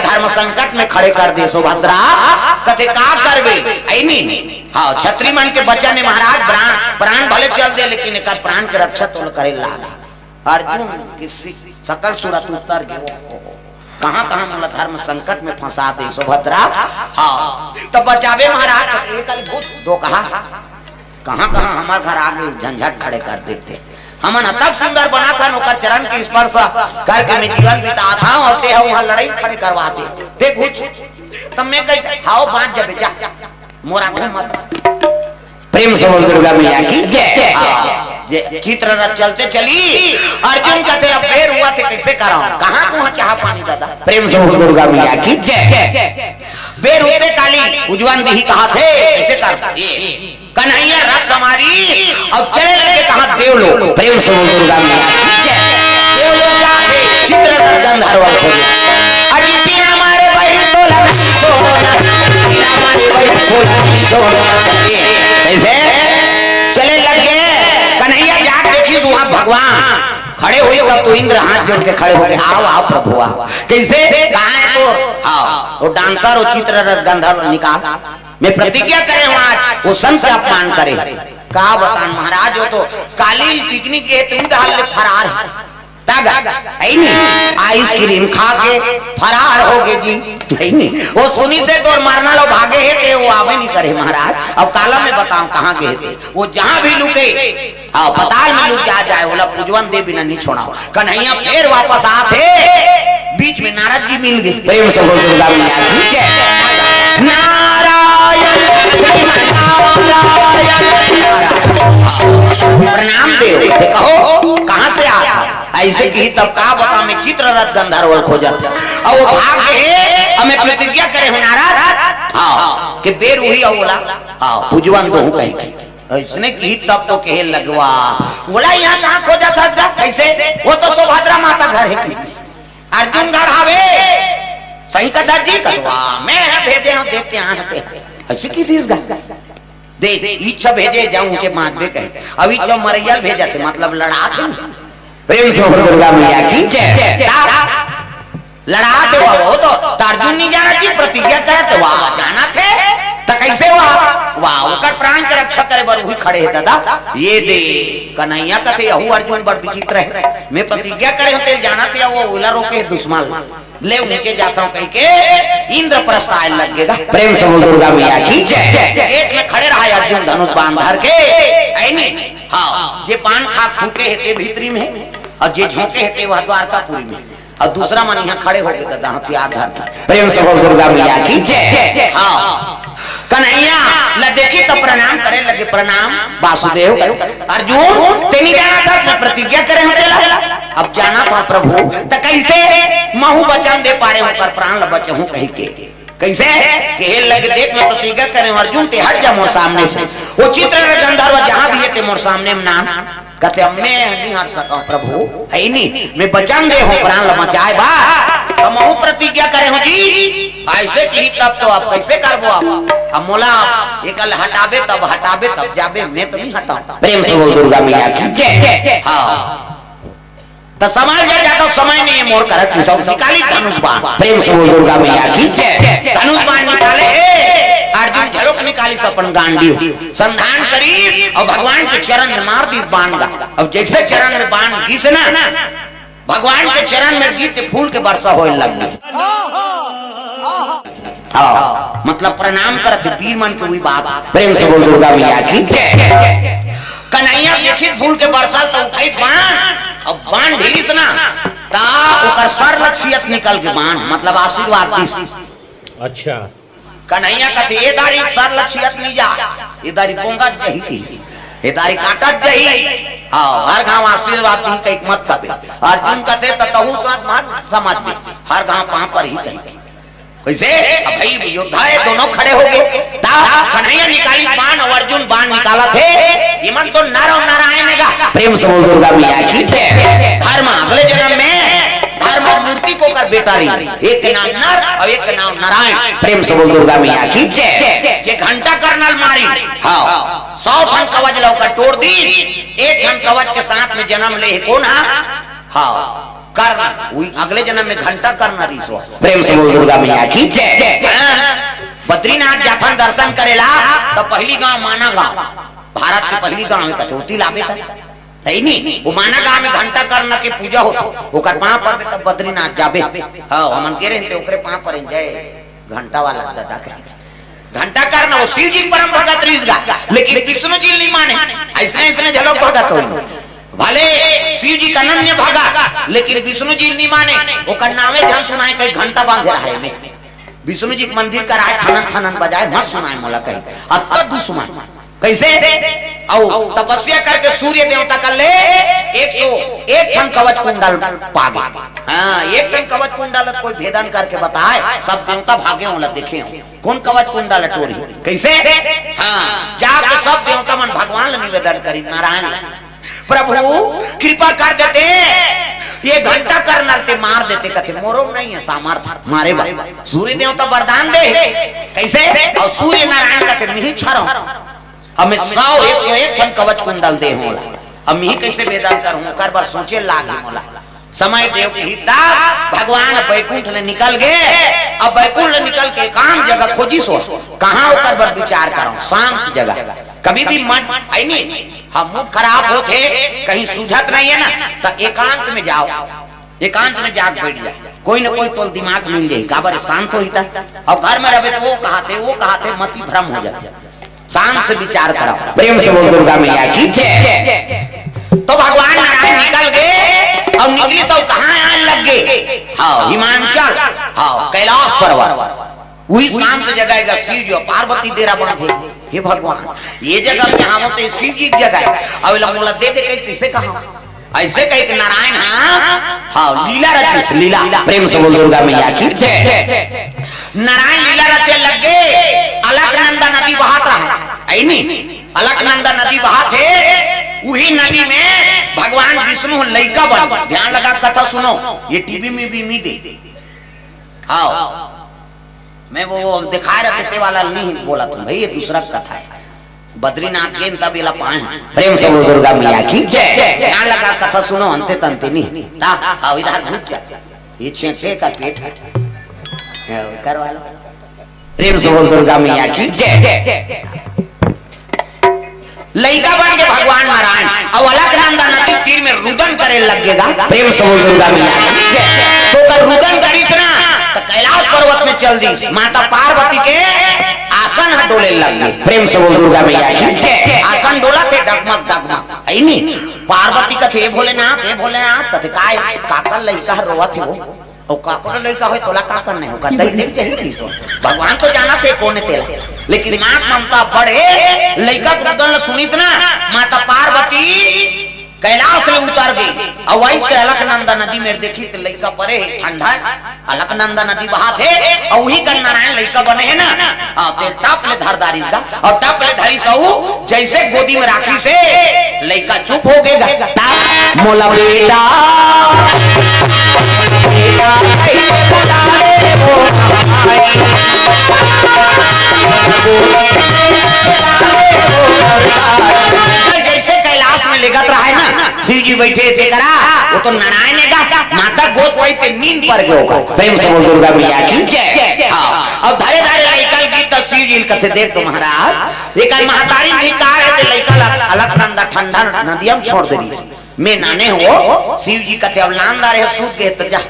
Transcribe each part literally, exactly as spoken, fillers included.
धर्म संकट में खड़े कर दे सुभद्रा। कथे का करबे, ऐ नी? हाँ, छत्री मन के बचन हे महाराज, प्राण, प्राण भले चल दे, लेकिन एकर प्राण के रक्षा तोल करे लाग। अर्जुन के सि-, सकल सुरत उतर गे। कहाँ-कहाँ मोला धर्म संकट में फंसा दे सुभद्रा। हाँ, त बचाबे महाराज, एक अली भूत दो कहा, कहाँ-कहाँ हमर घर आगे झंझट खड़े कर देथे। हमन ह तब सुंदर बनाथन, ओकर चरण के स्पर्श करके मैं जीवन बिताथंव, अउ ते ह उहाँ लड़ई खड़े करवा दे। ते घुस, त मैं कइसे, हाव बाँच जबे जा, मोर आगू मत। प्रेम से बोल दुर्गा मैया की जय। हाँ, जय। चित्ररथ चलथे चली, अर्जुन कथे अब बेर होवत हे, कइसे करँव? कहाँ कुहाँ चाहा पानी दादा? प्रेम से बोल दुर्गा मैया की जय। बेर होवत हे काली, उजवन दिही कहाथे, कइसे करँव? ये कन्हैया रथ संवारी अउ चले लगे कहाँ? देवलोक। प्रेम से बोल दुर्गा मैया की जय। देवलोक जाथे, चित्ररथ गंधर्व खोजे। अरे बिना मारे बही तोला नहीं छोड़ना, बिना मारे बही तोला नहीं छोड़ना। कइसे? चले लगे, कन्हैया जाके देखिस उहाँ भगवान खड़े होइस, तब तो इंद्र हाथ जोड़ के खड़े हो गे, आव, आव प्रभु, आव। कइसे? कहाँ हे तो? हाँ, वो dancer, वो चित्ररथ गंधर्व निकाल। मैं प्रतिज्ञा करे हँव आज, वो संत के अपमान करे। का बतान महाराज, वो तो काली picnic गे हे त उही डहर ले फरार हे। तगा, ऐ नी? Ice cream खा के फरार हो गे जी, ऐ नी? वो सुनिस हे तोर मरना ल, वो भागे हे ते, वो आबे नहीं करे महाराज। अब काला मैं बताँव कहाँ गे हे ते। वो जहाँ भी लुके, हाँ, पताल में लुक जा जाए, ओला पूजवन दे बिना नहीं छोड़ँव। कन्हैया फेर वापस आथे, बीच में नारद जी मिल गे। प्रेम से बोल दुर्गा मैया की जय। नारायण श्रीमन नारायण। प्रणाम देव, ते कहो, कहाँ से आथा? अइसे किही तब का बताँव, मैं चित्ररथ गंधर्व ल खोजत हँव। अउ वो भाग गे हे, अउ मैं प्रतिज्ञा करे हँव नारद, हाँ, कि बेर होही अउ ओला, हाँ, पूजवन दोहूँ कहिके। अइसने किही तब तो कहे लगवा, ओला इहाँ कहाँ खोजत हस गा? कइसे? वो तो सुभद्रा माता घर हे। अर्जुन घर हवे। सही कथा जी कथवा, मैं ह भेजे हँव, देख के आन ते। अइसे किहिस गा। देख, इच्छा भेजे जाऊँ के मात दे कहे। अब इच्छा मरैया ल भेजथे, मतलब लड़ाथे। प्रेम से बोल दुर्गा मैया की जय। ता लड़ाथे वो, वो तो अर्जुन नहीं जानत जी, प्रतिज्ञा करत हे, वाह, जानथे, त कइसे वाह? वाह, ओकर प्राण के रक्षा करे बर उही खड़े हे दादा। ये दे, कन्हैया कथे, यहू अर्जुन बड़ विचित्र हे। मैं प्रतिज्ञा करे हँव, ते जानत हे, वो ओला रोके हे दुश्मन। ले ऊँचे जाथँव कहिके इंद्रप्रस्थ आए लग गे गा। प्रेम से बोल दुर्गा मैया की जय। गेट में खड़े रहा अर्जुन धनुष बाण धर के, ऐ नी? हाँ, जे बाण खा थूके हे ते भीतरी में, अउ जे झोंके हे ते वह द्वारकापुरी में। अउ दूसरा मन इहाँ खड़े हो गे दादा, हथियार धर के। प्रेम से बोल दुर्गा मैया की जय। हाँ, कन्हैया ल देखिस त प्रणाम करे लगे, प्रणाम वासुदेव। अर्जुन, ते नहीं जानत हस, मैं प्रतिज्ञा करे हँव तेला। अब जानत हँव प्रभु, त कइसे? महूँ बचन दे पारे हँव, ओकर प्राण ल बचाहूँ कहिके। कइसे? कहे लगे, देख मैं प्रतिज्ञा करे हँव अर्जुन, ते हट जा मोर सामने से। वो चित्ररथ गंधर्व जहाँ भी हे ते मोर सामने में ना। कथे, अब मैं नहीं हट सकँव प्रभु, ऐ नी, मैं बचन दे हँव प्राण ल बचाए बर, त महूँ प्रतिज्ञा करे हँव जी। अइसे किही तब तो अब कइसे करबो अब? अब मोला एकर हटाबे तब, हटाबे तब जाबे, मैं तो नहीं हटाँव। प्रेम से बोल दुर्गा मैया की जय। हाँ, त समझ जा, जादा समय नहीं हे मोर करा, तू सब निकालिस धनुष बाण। प्रेम से बोल दुर्गा मैया की जय। धनुष बाण निकाले हे, अर्जुन झरोक निकालिस अपन गांडीव। संधान करिस अउ भगवान के चरण में मार दिस बाण ला। अउ जइसे चरण में बाण गिस ना, भगवान के चरण में गिस ते फूल के वर्षा होए लग गे। हाँ, मतलब प्रणाम करत हे वीर मन के, उही बात। प्रेम से बोल दुर्गा मैया की जय। कन्हैया देखिस फूल के वर्षा, त उठाइस बाण, अउ बाण ढिलिस ना, त ओकर सर ल छियत निकल गे बाण, मतलब आशीर्वाद दिस। अच्छा। कन्हैया कथे, ए दारी सर ल छियत नहीं जा, ए दारी पोंगत जही किस, ए दारी काटत जही। हाँ, हर घांव आशीर्वाद दिही कहिके मत कबे। अर्जुन कथे, त तहूँ समझ मार, समझ में, हर घांव पाँव परही कही। कइसे? अब भाई योद्धा हे, दोनों खड़े हो गे। त कन्हैया निकालिस बाण अउ अर्जुन बाण निकालत हे। इमन तो नर अउ नारायण हे गा। प्रेम से बोल दुर्गा मैया की जय। धर्म अगले जनम में धर्म अउ मूर्ति के ओकर बेटा रही, एक के नाम नर अउ एक के नाम नारायण। प्रेम से बोल दुर्गा मैया की जय। जे घंटा कर्णल मारी, हाँ, सौ ठन कवच ल ओकर टोर दिस, एक ठन कवच के साथ में जनम ले हे कोन हा? हाँ, कर्ण, वही अगले जन्म में घंटा कर्ण रिहिस हो। प्रेम से बोल दुर्गा मैया की जय। हाँ, बद्रीनाथ जाथन दर्शन करेला, तो पहली गांव माना गांव, भारत के पहली गांव है, कचौती लाबे त, है नी? वो माना गांव में घंटा कर्ण के पूजा हो, ओकर पांव परबे तब बद्रीनाथ जाबे। हाँ, हमन के रहते ओकरे पांव पर जय घंटा वाला दादा कहे। घंटा कर्ण वो शिव जी परम भगत रिहिस गा, लेकिन विष्णु जी नहीं माने। ऐसने ऐसने झलक भगत हो, भले शिव जी का अनन्य भगत, लेकिन विष्णु जी नहीं माने। ओकर नावे झन सुनाए, कहीं घंटा बांधे रहे में। विष्णु जी के मंदिर का रहे, ठनन ठनन बजाए, मत सुनाए मोला कहीं। अतका दुश्मन कैसे? अउ तपस्या करके सूर्य देवता कर ले एक सौ एक ठन कवच कुंडल पागे। हाँ, एक ठन कवच कुंडल कोई भेदन करके बताए, सब देवता भागे होला, देखे हो। कौन कवच कुंडल टोरी? कैसे? हाँ, जाके सब देवता मन भगवान ला निवेदन करी, नारायण, प्रभु कृपा कर देते, ये घंटा कर्ण ल ते मार देते, कथे मोरो नहीं है सामर्थ मारे बा। सूर्य देवता वरदान दे, कैसे? अउ सूर्य नारायण कथे नहीं छरो, अब मैं सौ, एक सौ एक ठन कवच कुंडल दे होला, अब मैं कैसे भेदन करूं, ओकर बर सोचे लाग मोला। समय देव के हित दा, भगवान बैकुंठ ले निकल गे। अब बैकुंठ ले निकल के एकांत जगह खोजिस हो, कहां ओकर बर विचार करो, शांत जगह। कभी भी मन, है नी, हाँ, मूड खराब होथे, कहीं सूझत नहीं है ना, तो एकांत में जाओ। एकांत में जाके बैठ जा, कोई ना कोई तोला दिमाग मिल जाही, काबर शांत होही त। अउ घर में रहबे त वो कहाथे, वो कहाथे, मति भ्रम हो जाथे। शांत से विचार करो, प्रेम से बोल दुर्गा मैया की जय। तो भगवान नारायण निकल गे अउ निकलिस अउ कहां आए लग गे? हाँ, हिमांचल, हाँ, कैलाश पर्वत। वही शांत जगह हे गा शिव जी, पार्वती डेरा बांधे। हे भगवान, ये जगह में हम तो शिव जी की जगह है, अउ एला मोला दे दे कहीं, किसे कहा? ऐसे कही कि नारायण, हाँ, हाँ, लीला रचिस, लीला। प्रेम से बोल दुर्गा मैया की जय। नारायण लीला रचे लग गे, अलकनंदा नदी बहात रहा, है नी? अलकनंदा नदी बहात हे, वही नदी में भगवान विष्णु लइका बन। ध्यान लगा, कथा सुनो, ये टीवी में भी नहीं दे। हाँ, मैं वो, वो दिखाए रहते ते वाला नहीं बोला तुम भाई, ये दूसरा कथा है। बद्रीनाथ गेन तब इला पाए हैं। प्रेम से बोल दुर्गा मैया की जय। ध्यान लगा, कथा सुनो, अंते तंते नहीं। ता, हाँ, इधर घुस जा। ये छेंछे का पेट है। ये करवा लो। प्रेम से बोल दुर्गा मैया की जय। लइका बन के भगवान नारायण अउ अलकनंदा नदी तीर में रुदन करे लग गे गा। प्रेम से बोल दुर्गा मैया की जय। तो ओकर रुदन करिस ना, तो कैलाश पर्वत में चल दिस। माता पार्वती के आसन ह डोले लग गे। प्रेम से बोल दुर्गा मैया की जय। आसन डोलत हे डगमग डगमग, है नी? पार्वती कथे, "हे भोलेनाथ, हे भोलेनाथ," कथे, "काय? काकर लइका ह रोवत हे वो?" अउ काकर लइका होय तोला का करना हे? ओकर दई नहीं चाहिए किसो। भगवान तो जानथे कोन हे तेला, लेकिन माँ ममता बड़े लइका के रुदन ल सुनिस ना, माता पार्वती कैलाश ले उतर गे। अउ वही के अलकनंदा नदी में देखिस त लइका परे हे, ठंडा हे, अलकनंदा नदी बहात हे, अउ वही का नारायण लइका बने हे ना। हाँ, ते टप ले धर डारिस गा, अउ टप ले धरिस अउ जैसे गोदी में राखिस हे, लइका चुप हो गे गा। मोला बेटा, बेटा, जैसे कैलाश में लेगत रहा हे ना, शिव जी बैठे हे तेकरा, वो तो नारायण हे गा, माता गोद वही पे नींद पर गयो का। प्रेम से बोल दुर्गा मैया की जय। हाँ, अउ धरे धरे लइका ल गिस त शिव जी ल कथे, "देख तो महाराज, एकर महतारी भी का हे, ते लइका ल अलकनंदा ठंडा नदिया में छोड़ दे रही।" मैं नाने हो, शिव जी कथे, "अब लान डारे हो, सूत गे त जा,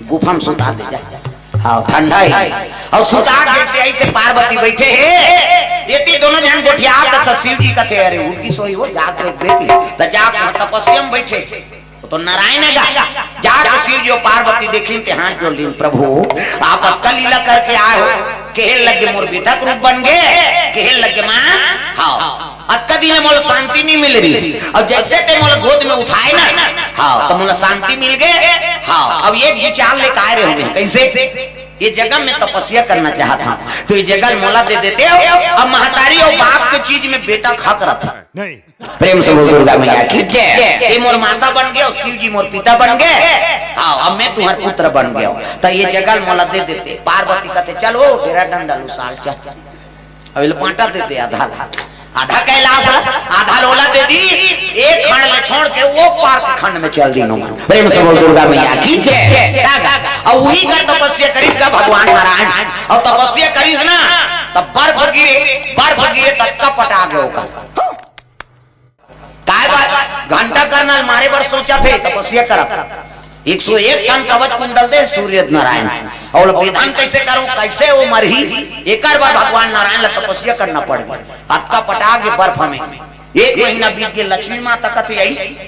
गुफा में सुता दे जा।" हाँ, ठंडा हे। अउ सुता के जैसे ऐसे पार्वती बैठे हे, एती दोनों झन गोठियात त शिव जी कथे, "अरे उठ गिस होही वो, जाग के बेटी।" त जाग तपस्या में बैठे। वो तो नारायण हे गा। जाके शिव जी अउ पार्वती देखिन ते हाथ जोड़ लिन, "प्रभु, आप अतका लीला करके आए हो।" कहे लगे, "मोर बेटा के रूप बन गे।" कहे लगे, "माँ, हाँ, अतका दिन मोला शांति नहीं मिल रही, अउ जैसे ते मोला गोद में उठाए ना, हाँ, तो मोला शांति मिल गे, हाँ, अब ये विचार लेके आए रहे हों, कैसे? ये जगह मैं तपस्या करना चाहत हूँ, तो ये जगह मोला दे देते हो, अब महतारी अउ बाप के चीज में बेटा के हक रहत हे।" नहीं। प्रेम से बोल दुर्गा मैया की जय। ये मोर माता बन गे अउ शिव जी मोर पिता बन गे। हाँ, अब मैं तुम्हार पुत्र बन गयो, त ये जगह ल मोला दे देते। पार्वती कथे, "चल वो डेरा डंडा ल उसाल चल।" अब एला बांटा दे दे आधा आधा। आधा कैलाश ला, आधा ल ओला दे दी, एक खंड में छोड़ के ओ पार के खंड में चल दीन ओमन। प्रेम से बोल दुर्गा मैया की जय। अब उही कर तपस्या करिस का भगवान नारायण, अउ तपस्या करिस ना, तब बर्फ गिरे, बर्फ गिरे त अतका पटा गे ओकर। काय बात? घंटा करना ल मारे बर सोचत हे, तपस्या करत हे। एक सौ एक टन कवच कुंडल दे सूर्य नारायण। अउ विधान कैसे करूं, कैसे ओ मरही? एकर बर भगवान नारायण ला तपस्या करना पड़ गे। अतका पटा गे बर्फ में। एक महीना बीत गे, लक्ष्मी माता कथे, "आई,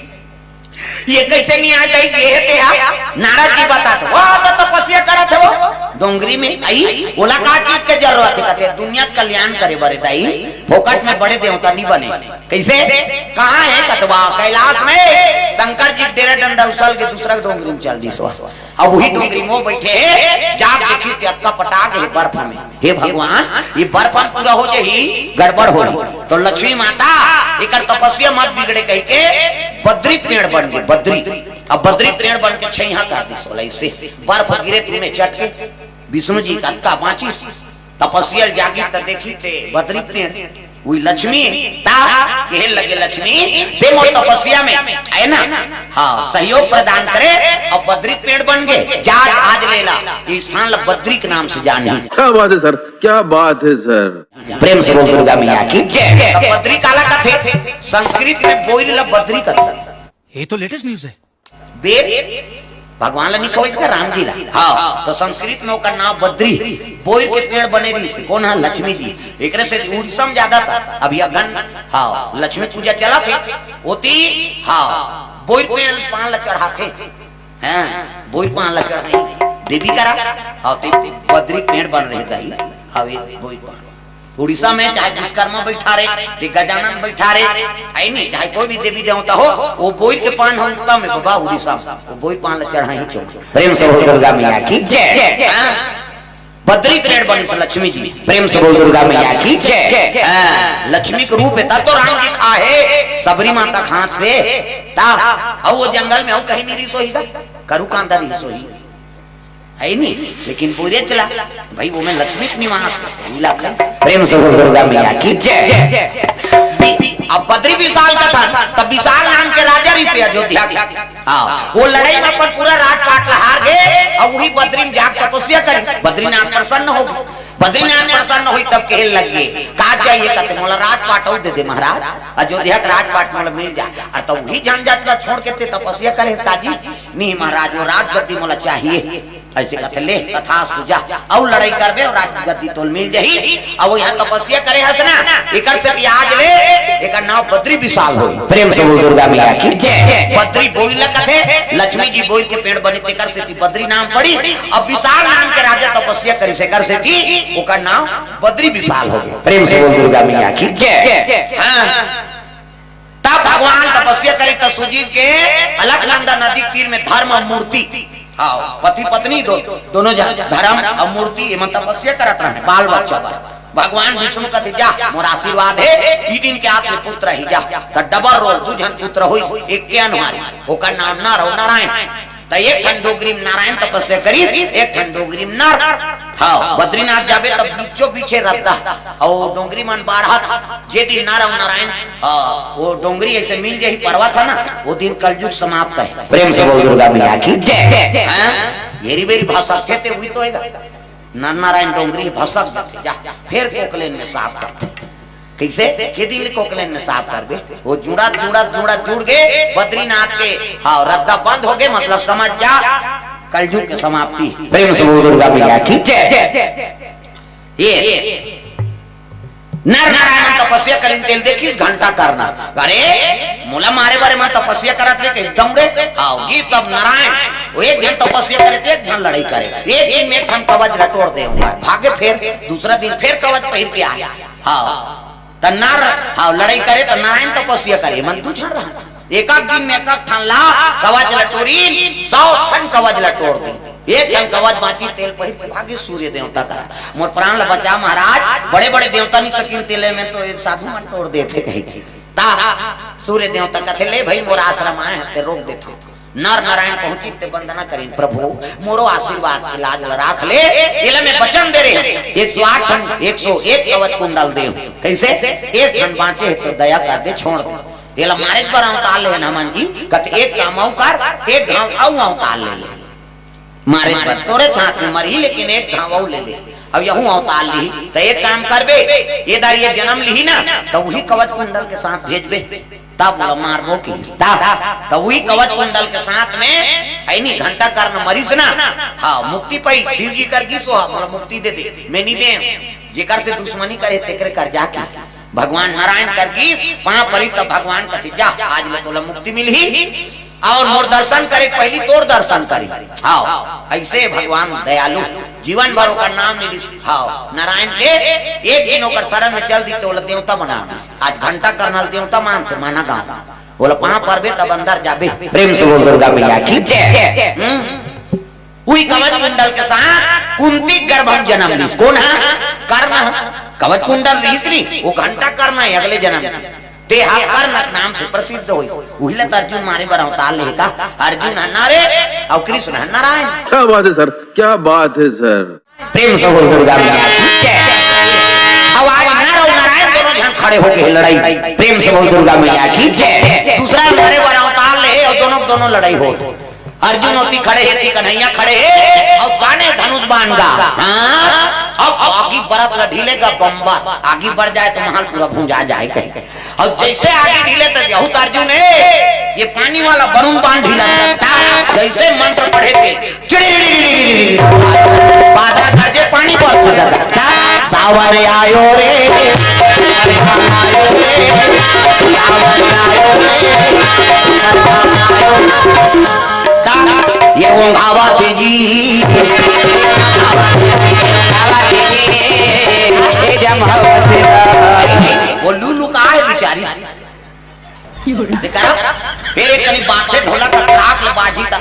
ये कैसे नहीं आ जाई? ये हे ते हा?" नारद जी बताथे, "वो तो तपस्या करत हे वो डोंगरी में, आई, ओला का चीज के जरूरत हे?" कथे, "दुनिया के कल्याण करे बर हे दाई, फोकट में बड़े देवता नहीं बने।" कैसे? कहाँ हे? कथे, "वा कैलाश में, शंकर जी के डेरा डंडा उसल के दूसरा डोंगरी में चल दीस ओ।" अब उही डोंगरी में ओ बइठे हे, जाके देखिस त अतका पटा गे बर्फ में। हे भगवान, ये बर्फ में पूरा हो जाही, गड़बड़ होही। त लक्ष्मी माता एकर तपस्या मत बिगड़े कहिके बद्री पेड़ बन गे, बद्री। अब बद्री पेड़ बन के छइहां कर दीस ओला, अइसे बर्फ गिरे तेमे चट के। विष्णु जी कतका बांचिस, तपस्या ल जागिस त देखिस ते बद्री पेड़, उही लक्ष्मी, त कहे लगे, "लक्ष्मी, ते मोर तपस्या में, हे ना, हाँ, सहयोग प्रदान करे, अउ बद्री पेड़ बन गे, जा आज ले ला, ये स्थान ला बद्री के नाम से जाने।" क्या बात है सर, क्या बात है सर। प्रेम से बोल दुर्गा मैया की जय। त बद्री काला कथे? संस्कृत में बोइर ला बद्री कथे। ये तो लेटेस्ट न्यूज है। बेर भगवान ला नहीं कहे का, राम जी ला। हाँ, त संस्कृत में ओकर नाम बद्री, बोइर के पेड़ बने रहिस। कोन हा? लक्ष्मी जी। एकरे से उड़ीसा में ज्यादा था। अभी अगन, हाँ, लक्ष्मी पूजा चलत हे। ओती, हाँ, बोइर पेड़ पान ला चढ़ाथे। हाँ, बोइर पान ला चढ़ाई देवी करा। हाँ, ते बद्री पेड़ बन रहे दाई। हाँ, ये बोइर पान। उड़ीसा में चाहे विश्वकर्मा बइठा रे, कि गजानन बइठा रे, हे नहीं, चाहे कोई भी देवी देवता हो, ओ बोइर के पान ह उत्तम हे बाबा। उड़ीसा में ओ बोइर पान ला चढ़ाही चोमा। प्रेम से बोल दुर्गा मैया की जय। हाँ? बद्री पेड़ बनिस लक्ष्मी जी। प्रेम से बोल दुर्गा मैया की जय। हाँ, लक्ष्मी के रूप हे, तब तो राम जी खाहे सबरी माता के हाथ से। ता, अउ ओ जंगल में अउ कहीं नहीं रहिस होही गा, करू कांदा रहिस होही। हे नहीं, लेकिन बोइर च ला, भाई, ओमे लक्ष्मी के निवास हे, मिला कर। प्रेम से बोल दुर्गा मैया की जय। बी-, अब बद्री विशाल कथे, तब विशाल नाम के राजा रहिस हे अयोध्या के। हाँ, ओ लड़ई में अपन पूरा राजपाट ला हार गे, अउ उही बद्री में जाके तपस्या करिस। बद्रीनाथ प्रसन्न हो गे। बद्रीनाथ प्रसन्न होइस तब कहे लग गे, "का चाहिए?" कथे, "मोला राजपाट अउ दे दे महाराज, अयोध्या के राजपाट मोला मिल जा।" अउ तब उही झंझट ला छोड़ के ते तपस्या करे हस ताजी। "नहीं महाराज, ओ राजगद्दी मोला चाहिए।" अइसे कथे, "ले, तथास्तु, जा, अउ लड़ई करबे अउ राजगद्दी तोला मिल जाही। अउ इहाँ तपस्या करे हस ना, एकर सेती आज ले एकर नाम बद्री विशाल होही।" प्रेम से बोल दुर्गा मैया की जय। बद्री बोइर ला कथे, लक्ष्मी जी बोइर के पेड़ बने, तेकर सेती बद्री नाम पड़ी। अब विशाल नाम के राजा तपस्या करिस, एकर सेती ओकर नाम बद्री विशाल होगे। प्रेम से बोल दुर्गा मैया की जय। हाँ। तब भगवान तपस्या करिस त सुजीव के अलकनंदा नदी के तीर में धर्म अउ मूर्ति, हाँ, पति पत्नी दो, दोनों झन धर्म अउ मूर्ति, एमन तपस्या करत रहे, बाल बच्चा बर। भगवान विष्णु कथे, "जा, मोर आशीर्वाद हे, इही दिन के आत ले पुत्र ही जा।" त डबल रोल, दू झन पुत्र होइस, एक के अनुहारी, ओकर नाम नर अउ नारायण। त एक ठन डोंगरी में नारायण तपस्या करिस, एक ठन डोंगरी में नर। हाँ, बद्रीनाथ जाबे तब बीचो बीचे रद्दा, अउ डोंगरी मन बाढ़त, जे दिन नर अउ नारायण, हाँ, ओ डोंगरी अइसे मिल जाही, पर्वत हे ना, ओ दिन कलयुग समाप्त हे। प्रेम से बोल दुर्गा मैया की जय। हाँ? येरी बेरी भसकथे ते उही तो हे गा। नर नारायण डोंगरी भसक देथे, जा, फेर कोकलेन में साफ करथे। कइसे? के दिन ले कोकलेन में साफ करबे? ओ जुड़त, जुड़त, जुड़त, जुड़ गे बद्रीनाथ के, हाँ, रद्दा बंद होगे, मतलब समझ जा, कलयुग के समाप्ति। प्रेम से बोल दुर्गा मैया की जय। ये नर नारायण मन तपस्या करिन, तेला देखिस घंटा करना। अरे, मोला मारे बर एमन तपस्या करत रहे, कहीं दौड़े। हाँ, गे तब नारायण, ओ एक झन तपस्या करे, त एक झन लड़ई करे। एक दिन में एक ठन कवच ला टोर दे, भागे फेर, दूसरा दिन फेर कवच पहिर के आय। हाँ, त नर, हाँ, लड़ई करे त नारायण तपस्या करे, एमन दू झन रहा। एक एक दिन में एक एक ठन ला कवच ला टोरिन, सौ ठन कवच ला टोर दीन। एक ठन कवच बांचिस, तेला पहिर के भागे सूर्य देवता करा, "मोर प्राण ला बचा महाराज, बड़े-बड़े देवता नहीं सकिन, तेला में तो ये साधु मन टोर देथे," कहिके। त सूर्य देवता कथे, "ले भाई, मोर आश्रम आय हंव, ते रोक देथंव।" नर नारायण पहुंचिन ते वंदना करिन, "प्रभु, मोरो आशीर्वाद के लाज ल राख ले, एला मैं वचन दे रहे हंव, एक सौ आठ ठन, एक सौ एक कवच कुंडल देहूं।" कइसे? "एक ठन बांचे हे त दया कर दे, छोड़ दे, एला मारे बर अवतार ले हन हमन जी।" कथे, "एक काम अउ कर, एक घांव अउ अवतार ले ले, मारे बर तोरे साथ में मरही, लेकिन एक घांव अउ ले ले।" अब यहू अवतार लिही, त एक काम करबे, ए दारी ये जन्म लिही ना, त उही कवच कुंडल के साथ भेजबे। तब ओला मारबो किहिस। तब, तब उही कवच कुंडल के साथ में, अइनी घंटा कर्ण मरिस ना, हाँ, मुक्ति पाइस, शिव जी कर गिस, "ओहा मोला मुक्ति दे दे, मैं नी देंव।" जेकर से दुश्मनी करे, तेकरे कर जाके भगवान नारायण कर गिस, पाँव परी, तब भगवान कथे, "जा, आज ले तोला मुक्ति मिलही, अउ मोर दर्शन करे, पहिली तोर दर्शन करी।" हाँ, अइसे भगवान दयालु। जीवन भर ओकर नाम नी लिस। हाँ, नारायण के एक दिन ओकर शरण में चल दी, त ओला देवता बना दिस। आज घंटा कर्ण ल देवता मानथे, माना गाँव। ओला पाँव परबे तब अंदर जाबे। प्रेम से बोल दुर्गा मैया की जय। हम्म। उही कवच कुंडल के साथ कुंती गर्भ में जन्म लिस। कोन ह? कर्ण ह। कवच कुंडल रिहिस नी, ओ घंटा कर्ण हे, अगले जन्म के। ते ह कर्ण के नाम से प्रसिद्ध होइस। उही ल त अर्जुन मारे बर अवतार लेहे का। अर्जुन ह नर अउ कृष्ण ह नारायण। क्या बात है सर, क्या बात है सर। प्रेम से बोल दुर्गा मैया की जय। अब आज नर अउ नारायण दोनों झन खड़े होके लड़ई। प्रेम से बोल दुर्गा मैया की जय। दूसरा मारे बर अवतार लेहे अउ दोनों, दोनों लड़ई होत। अर्जुन ओती खड़े हे, एती कन्हैया खड़े हे, अउ ताने धनुष बाण गा। हाँ, अब आगी बरत ल ढीले गा बम्बर, आगी बर जाए त महल पूरा भुंजा जाए कहे। अउ जइसे आगी ढीले त यहू त अर्जुन हे, ये पानी वाला वरुण बाण ढीला। जइसे मंत्र पढ़े थे, चिड़िड़िड़िड़िड़िड़िड़। बादर गरजे, पानी बरसत हे। सावन आयो रे, सावन आयो रे, सावन आयो रे, सावन आयो रे। ये ओंघावत हे जी। ए जमावत हे। वो लूलू का हे बिचारी? से करा, फेर एक कनी बाजथे ढोलक, ढाक बाजही त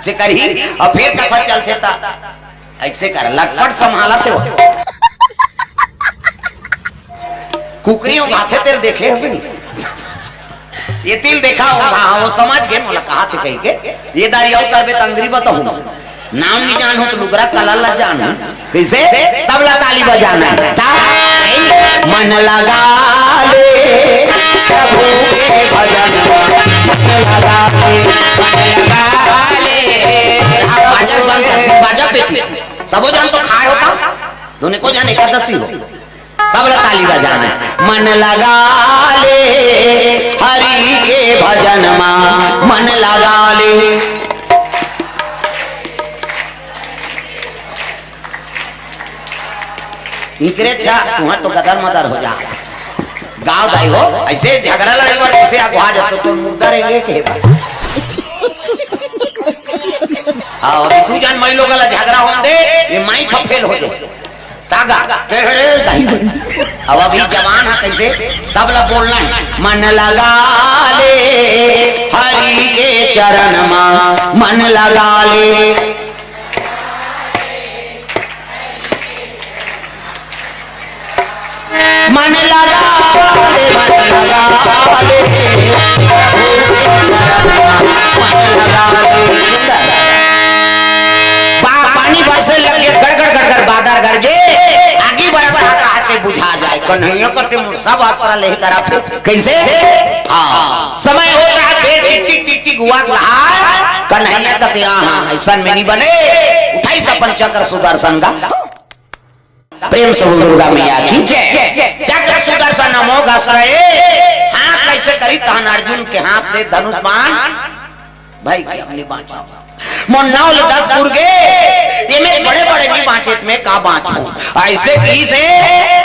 से करही, अउ फेर कथा चलथे त अइसे कर, लटपट संभालथे वो। कुकरी ओंघाथे तेला देखे हस नी? एती ल देखा, ओंघा, हाँ, वो समझ गे मोला कहाथे कहिके। ए दारी अउ करबे त अंगरी बताहूं। नाम नी जानहूं त लुगरा कलर ल जानहूं। कइसे? सब ला ताली बजाना हे। ता-, मन लगा ले, प्रभु के भजन, मन लगा ले, मन लगा ले। हाँ, बाजा, बाजा, बाजा पेटी। सबो झन तो खाय होता, दुनिको झन एकादशी हो। सब ला ताली बजाना हे। मन लगा ले, हरि के भजन मा मन लगा ले। इकरे छा, तुहां तो गदर मदर हो जा। गाँव दाई हो, अइसे झगरा लड़े बर कइसे अगवा जाथो, तो मुद्दा रहिगे के बा। हाँ, अभी दू झन माई लोग ला झगरा होन दे, ये माई का फेल हो जाए। तागा, ते हे दाई। अब अभी जवान हे, कइसे? सब ला बोलना हे। मन लगा ले, हरि के चरण मा, मन लगा ले। मन लगा ले, मन लगा ले, मन लगा ले। बा-, पानी बरसे लग गे, गड़गड़ गड़गड़ बादर गरजे, आगी बरत हाथ हाथ में बुझा जाए। कन्हैया कथे मोर सब अस्त्र लेहे करा थे। कइसे? हाँ। समय होत हे, फेर टिक टिक टिक टिक हुआ रहा। कन्हैया कथे, हाँ, हाँ, अइसन में नी बने। उठाइस अपन चक्र सुदर्शन गा। प्रेम से बोल दुर्गा मैया की जय। चक्र सुदर्शन अमोघ अस्त्र ए। हाथ कइसे करी तहन अर्जुन के हाथ से धनुष बाण। भाई के अपने बाँचो। मोर नौ ले दस पुर गे, एमे बड़े बड़े नी बाँचे त मैं का बाँचहूँ। अइसे कहिस हे,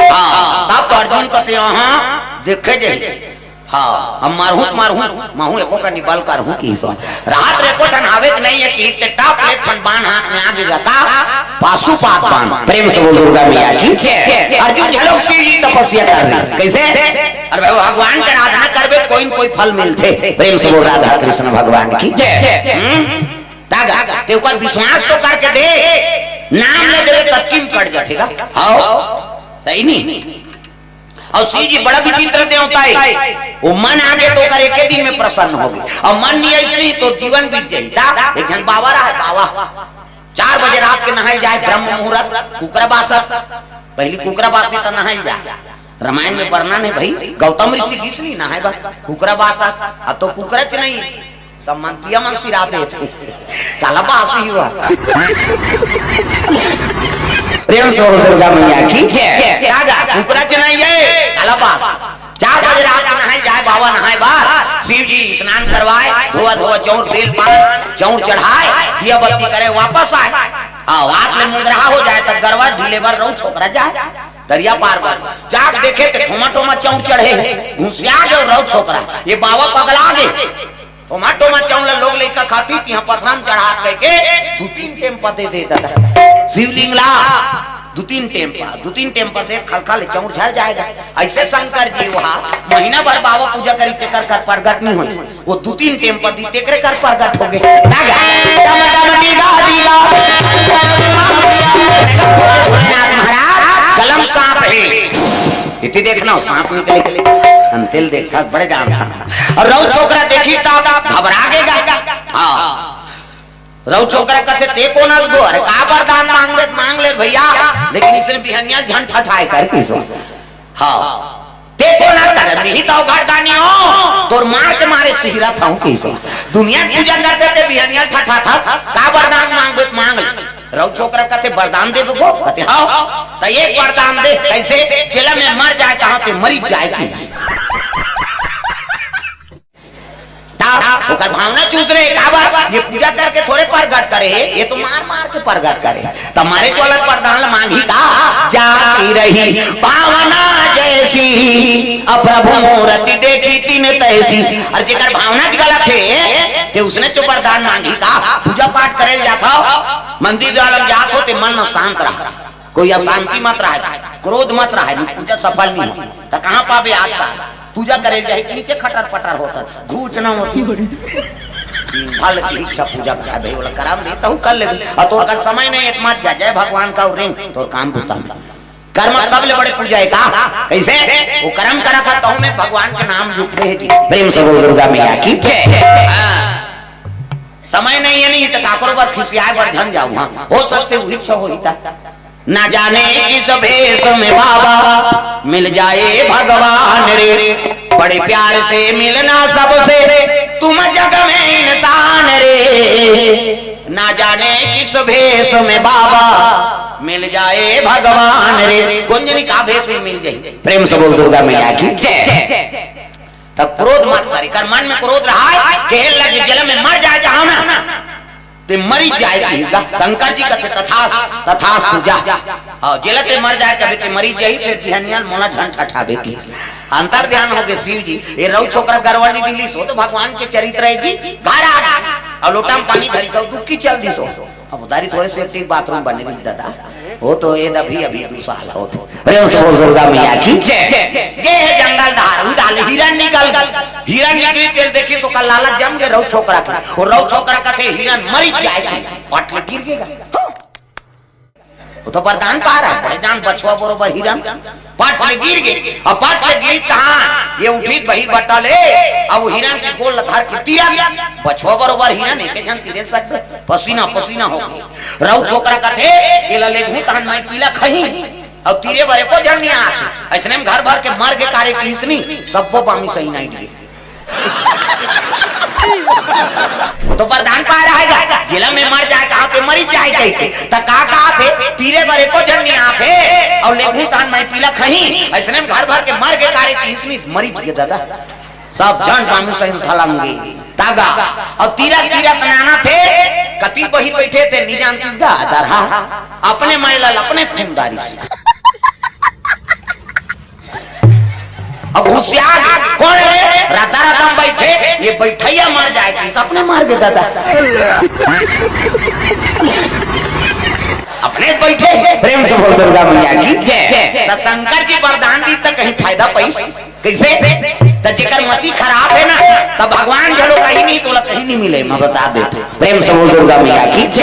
हाँ, तब तो अर्जुन कथे, हाँ, देखे जे। हाँ, हम मारहूँ त मारहूँ, महूँ एको कनी बल करहूँ किहिस। राहत रे एको ठन हावे के नइ हे किहिस ते टाप ले एक ठन बाण हाथ में आ गे गा। पाशुपात बाण। प्रेम से बोल दुर्गा मैया की जय। अर्जुन घलो शिव जी तपस्या कर रहे। कइसे? अरे भाई, भगवान के आराधना करबे, कोई न कोई फल मिलथे। प्रेम से बोल राधा कृष्ण भगवान की जय। हम्म? तागा, ते ओकर विश्वास तो करके दे, नाम ले देबे तब किम कट जाथे गा। हाँ? तई नी। अउ शिव जी बड़ा विचित्र देवता हे, वो मन आगे तो ओकर एके दिन में प्रसन्न होगे, अउ मन नइ आइस नहीं तो जीवन बीत जाही। ता एक झन बाबा रहा, बाबा चार बजे रात के नहाय जाय, ब्रह्म मुहूर्त, कुकरा बासत। पहली कुकरा बासे त नहाय जाय। रामायण में वर्णन हे भाई, गौतम ऋषि गिस नहीं नहाय बा, कुकरा बासत, अब तो कुकरा च नहीं, सब मन पिया मन सिरात हे। काला बासी हुआ। प्रेम से बोल दुर्गा मैया की जय। दादा, कुकरा च नहीं हे, काला बास। चार बजे रात के नहाय जाय, बाबा नहाय बर, शिव जी स्नान करवाय, धोवा धोवा चौर, बेल पान, चौर चढ़ाय, दिया बत्ती करे, वापस आय। हाँ, रात में मुंदरहा हो जाय, तब गरवा ढीले बर रउ छोकरा जाय, दरिया पार बर। जाके देखे त ठोमा ठोमा चौर चढ़े हे, घुसिया गे रउ छोकरा, ये बाबा पगला गे। ठोमा ठोमा चौर ला लोग लइका खातिस, तिहां पथरा म चढ़ात कहिके दू तीन टेम्पा दे दे दादा। शिवलिंग ला दू तीन टेम्पा, दू तीन टेम्पा दे, खलखल चौर झर जाय गा। अइसे शंकर जी वहां महीना भर बाबा पूजा करिस, तेकर कर प्रगट नहीं होइस। वो दू तीन टेम्पा दिस, तेकरे कर प्रगट होगे। दादा, डम डम डीगा डीगा। महाराज, गला म सांप हे। एती देखना, वो सांप निकले। अंतेल देखा, बड़े जान सांप। अउ रउ छोकरा देखिस त घबरा गे गा। हाँ। रउ छोकरा कथे, "ते कोन अस गो? अरे का वरदान मांगबे, मांग ले भइया, लेकिन अइसने बिहनिया झन ठठाय कर किहिस।" हाँ। "ते कोन अस?" "अरे मिही तौ घरदानी हो, तोर मार के मारे सिहरत हंव किहिस।" दुनिया के पूजा करथे ते बिहनिया ठठाथस, का वरदान मांगबे, मांग ले। रउ छोकरा कथे, "वरदान देबे गो?" कथे, "हव।" "त एक वरदान दे।" "कइसे?" "जेला मैं मर जाय तहां ते मरिच जाय किहिस।" ता ओकर भावना चूस रहे, काबर? ये पूजा करके थोरे प्रगट करे, ये तो मार मार के प्रगट करे। त मारे चोला प्रधान ल मांगी का? जाती रही भावना जैसी, अब प्रभु मूरति देखी तिन तैसी। अउ जेकर भावना च गलत हे, ते उसने तो वरदान मांगी का? पूजा पाठ करे ल जात हो, मंदिर वाला म जात हो, ते मन शांत रहा। कोई अशांति मत रहे, क्रोध मत रहे, पूजा सफल नहीं हो। त कहाँ पाबे आज का? पूजा करे जाही, नीचे खटर पटर होता, धूच न होती। दिन भर की इच्छा पूजा करा भाई, बोला, "करम दे, तहु कर ले।" अउ तोर कर समय नहीं, एक मत जा, जय भगवान का रिंग, तोर काम बूता में। कर्म सबले बड़े पूजा हे का? कइसे? वो कर्म करा था, तहु में भगवान के नाम जुट रहे थी। प्रेम से बोल दुर्गा मैया की जय। हाँ। समय नहीं हे, नहीं त काकरो बर खिसियाय बर झन जाव। हाँ, हो सकथे उही इच्छा होही ता। ना जाने किस भेष में बाबा मिल जाए भगवान रे, बड़े प्यार से मिलना सबसे तुम जग में इंसान रे। ना जाने किस भेष में बाबा मिल जाए भगवान रे। कोन जनी का भेष में मिल जाही? प्रेम से बोल दुर्गा मैया की जय। तब क्रोध मत करे, कर मन में क्रोध रहा है, कहे लग, "जेला मैं मर जाय चाहंव ना, ते मरिच जाय," कही गा। शंकर जी कथे, "तथास, तथास पूजा।" हाँ, "जेला ते मर जाय कबे, ते मरिच जाही, फेर बिहनिया मोला झन ठठाबे," कही। अंतर ध्यान होगे शिव जी, ये रउ छोकरा गरवा नइ ढीलिस, वो तो भगवान के चरित्र हे जी, घर आ गे, अउ लोटा म पानी धरिस, अउ दुबकी चल दिस। अब उधारी थोरे सेफ्टी बाथरूम बने रही दादा, वो तो ये अभी, अभी दू साल होत हे। प्रेम से बोल दुर्गा मैया की जय। गे हे जंगल डहर, उधार ले हिरन निकल गे। हिरन निकलिस तेला देखिस, ओकर लालच जम गे रउ छोकरा के। वो रउ छोकरा कथे, "हिरन मरिच जाय," पट ले गिर गे गा। वो तो वरदान पा रहा है, बड़े जान बछवा बरोबर हिरन। पट ले गिर गे, अउ पट ले गिरिस तहां ये उठिस बहिर बट्टा ले, अउ वो हिरन के गोड़ ल धर के तीरत, बछवा बरोबर हिरन, एके झन तीरे सकथे, पसीना पसीना हो गे। रउ छोकरा कथे, "एला लेगहूं तहन मैं पीला खही, अउ तीरे बर एको झन नइ आथे, अइसने में घर भर के मर गे कारे किहिस नी, सब्बो बामी सही नहीं दिए।" वो तो वरदान पाय रहे गा, "जेला मैं मर जाय कहां ते मरिच जाय," कहिके। त का कहाथे, "तीरे बर एको झन नइ आथे, अउ लेगहूं तहन मैं पीला खही, अइसने में घर भर के मर गे कारे किहिस नी, मरिच गे दादा।" सब झन बामी सही धलंगे, तागा, अउ तीरत तीरत नानथे, कति बहिर बइठे ते नइ जानतिस गा, दरहा, अपने माई लाल अपने खून डारिस। अब होशियार कोन हे? रद्दा रद्दा म बइठे, ये बइठइया मर जाय कि सपने मर गे दादा। अपने बइठे, प्रेम से बोल दुर्गा मैया की जय। त शंकर जी वरदान दिस त कहीं फायदा पइस, कइसे? त जेकर मति खराब हे ना, त भगवान घलो कहीं नहीं, तोला कहीं नहीं मिले, मैं बता देथंव। प्रेम से बोल दुर्गा मैया की जय।